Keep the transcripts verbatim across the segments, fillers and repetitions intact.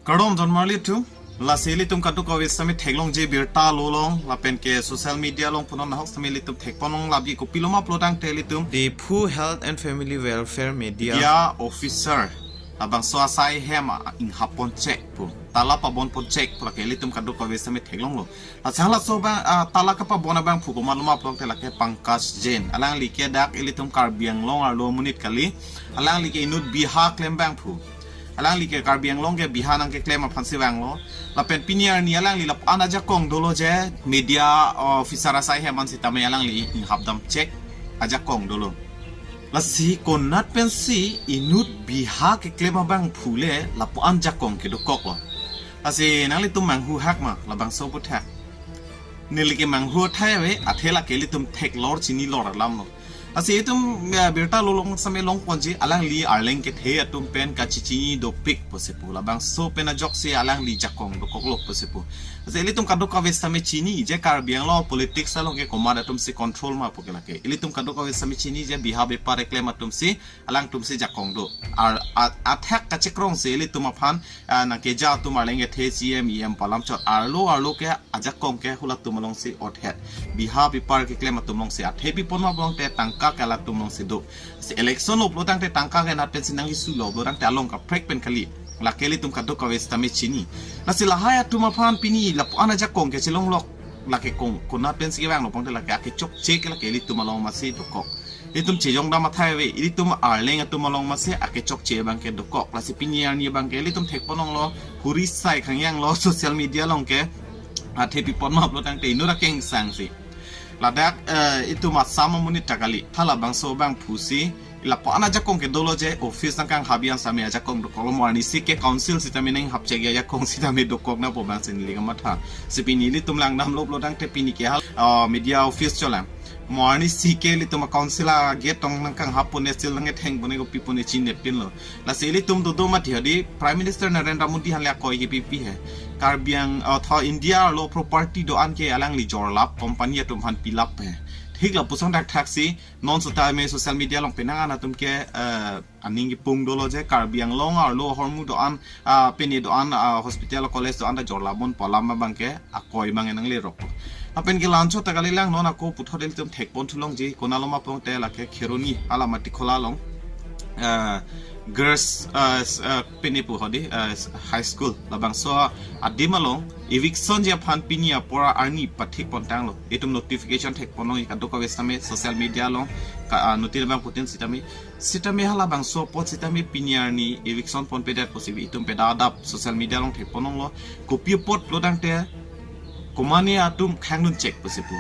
Kardom jon marli thu, lasi ilitum kadokave sitame theklongji birta lo along, lapen ke social media along punon nahok sitame ilitum thekponlong labi kopilo ma pulotangte ilitum Diphu Health and Family Welfare Media, media officer labangso asai hem inghap ponchek pu, tala pabon ponchek pu lake ilitum kadokave sitame theklonglo. Lasi halaso abang, ah, tala kapabon abangphu komatlo ma pulotangte lake Pankaj Jain. Alangli ke dak ilitum Karbi Anglong arlo amonit kali. Alangli ke inut biha klem abangphu. Alangli ke Karbi Anglong ke biha nangkeklem aphansi vanglo. Lapen pini arni alangli lapu-an ajakong dolo je media officer asai hem an sitame alangli inghap damchek ajakong dolo. Lasi konat pensi inut biha keklem abangphu le lapu-an jakong kedokoklo. Lasi nanglitum manghu hak ma labangso aputhak. Neli ke manghu athai ave, athe lake ilitum theklor chinilor alamlo. Lasi itum, eh, birta lo along sitame longponji, alangli arleng kethe atum pen kachechini dopik pusi pu, labangso pen ajoksi alangli jakong dokoklo pusi pu. Lasi ilitum kadokave sitame chini je Karbi Anglong politics along ke komat atumsi control ma pu ke lake. Ilitum kadokave sitame chini je biha bepar keklem atumsi alangtumsi jakong do. Ar, a-, athak kachekrongsi ilitum aphan, ah, nangkeja atum arleng kethe C M, E M pu alam chot. Arlo arlo ke ajakong ke halatum alongsi othet. Biha bepar keklem atum alongsi, athe pipon ma pulotangte tangka ke halatum alongsi do. Si election lo pulotangte tangka ke nat pensi nangkesulo pulotangte along kaprek pen kali. Lake ilitum kadokave sitame chini. Lasi lahai atum aphan pini lapu-an ajakong kechelonglok. Lake kong, konat pensi kevanglo pulotangte lake akechokche ke lake ilitum along masi dokok. Ilitum chejong dam athai ave, ilitum arleng atum along masi akechokche abang ke dokok. Lasi pini arni abang ke ilitum thekponlonglo, huri sai khangyanglo social media along ke, athe pipon ma pulotangte inut akengsangsi. Ladak, eh, itum Assam amonit ta kali, halabangso abangphusi lapu-an ajakong ke dolo je office nangkanghabi an sitame ajakong dokoklo, mo arnisi ke council sitame nanghapchek ajakong sitame dokok na pu abangsi neli kamatha. Si pini ilitum langdamlo pulotangte pini ke hal, ah, media office cholang. Mo arnisi ke ilitum a-council a-gate tong nangkanghap pone, seal nangketheng pone, kopi pone chinine pinlo. Lasi ilitum dodo mati hadi Prime Minister Narendra Modi hanle akoi kepipi he. Karbi Ang-, ah, tho India arlo property do-an ke alangli jorlap, company atum aphan pilap he. Thik lapuson thakthaksi non sitame social media along penang an atum ke, eh, aning kipung dolo je Karbi Anglong arlo ahormu do-an, ah, pini do-an, ah, hospital college do-an ta jorlap bon pu alam abang ke akoi abang nanglerok. Lapen ke la-anchot ta kalilang, non ako puthot ilitum thekpon thulongji, konatlo ma pulotangte lake Kheroni alam Matikhola along, ah, girls, ah, s-, ah, pini pu hadi, ah, s-, high school labangso adim along eviction ji aphan pini apor arni pathik pontanglo. Itum notification thekponlong kadokave sitame social media along ka, ah, nutin abangphutin sitame. Sitame halabangso apot sitame pini arni eviction ponpedet pusi itum peda adap social media along thekponlonglo. Kopi apot pulotangte komane atum khangdunchek pusi pu.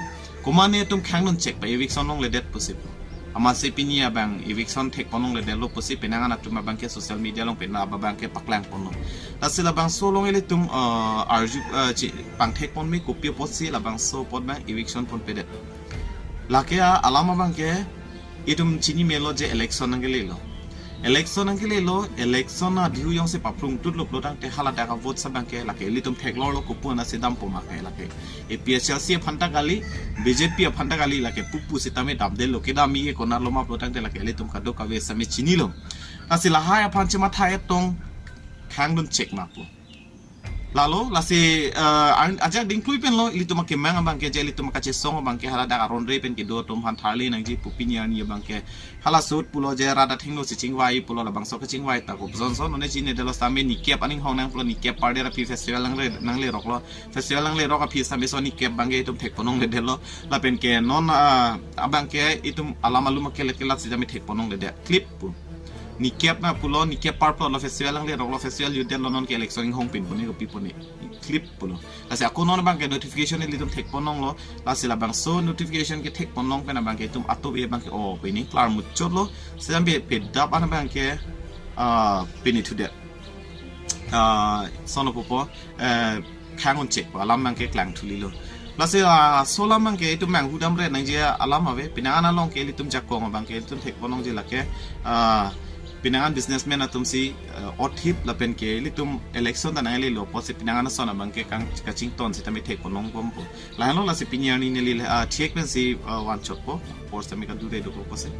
Komane atum khangdunchek pu eviction longledet pusi pu. Amatsi pini abang eviction thekponlongledetlo pusi penang an atum abang ke social media along pena abang ke paklangponlo. Lasi labangso along ilitum, eh, arju, eh, chi, pangthekpon me kopi apotsi labangso apot abang eviction ponpedet. Lake a-alam abang ke itum chini melo je election nangkelelo. Election nangkelelo, election adihu jongsi paphrung tutlo pulotangte haladak a-vote abang ke lake ilitum theklorlo kopi aphansi dampo ma ke lake. A P H L C aphan ta kali, B J P aphan ta kali lake pupu sitame damdetlo, kedam-i ke konatlo ma pulotangte lake ilitum kadokave sitame chinilo. Lasi lahai aphan chematha etong khangdunchek ma pu. Lalo, lasi, eh, an-, ajak dingklui penlo, ilitum akemang abang ke je, ilitum akachesong abang ke haladak aron re pen kedo atum aphan tharli nangji pu pini arni abang ke. Hala sut pulo je rat athengno si chingvai pulo, labangso kachingvai ta kopi son son, non chinidetlo sitame nikep aning hong nang pulo, nikep parder aphi festival nangle, nangleroklo. Festival nanglerok aphi sitame so nikep abang ke itum thekponlongledetlo. Lapen ke non, ah, abang ke itum alam alum akele kelat sitame thekponlongledet. Clip pu. Nikep na pulo, nikep parplotlo, festival nangleroklo, festival jutdetlo, non ke election inghongpin pone kopi pone. Clip pulo. Lasi ako non abang ke notification ilitum thekponlonglo. Lasi labangso notification kethekponlong pen abang ke itum atup e abang ke, oh, pini klar muchotlo. Sitame pedap an abang ke, ah, pini thudet. Ah, sono pupo, eh, khangdunchek pu alam abang ke klangthulilo. Lasi, ah, laso alam abang ke itum manghu damre nangji alam ave, penang an along ke ilitum jakong abang ke ilitum thekponlongji lake, ah, penang an businessman atumsi, eh, othip lapen ke ilitum election ta nanglelo apotsi penang an ason abang ke kang kachington sitame thekponlongbompo. Lahenlo lasi pini arni neli, ah, thik pensi, ah, vanchotpo, apor sitame kadure dokokpo se.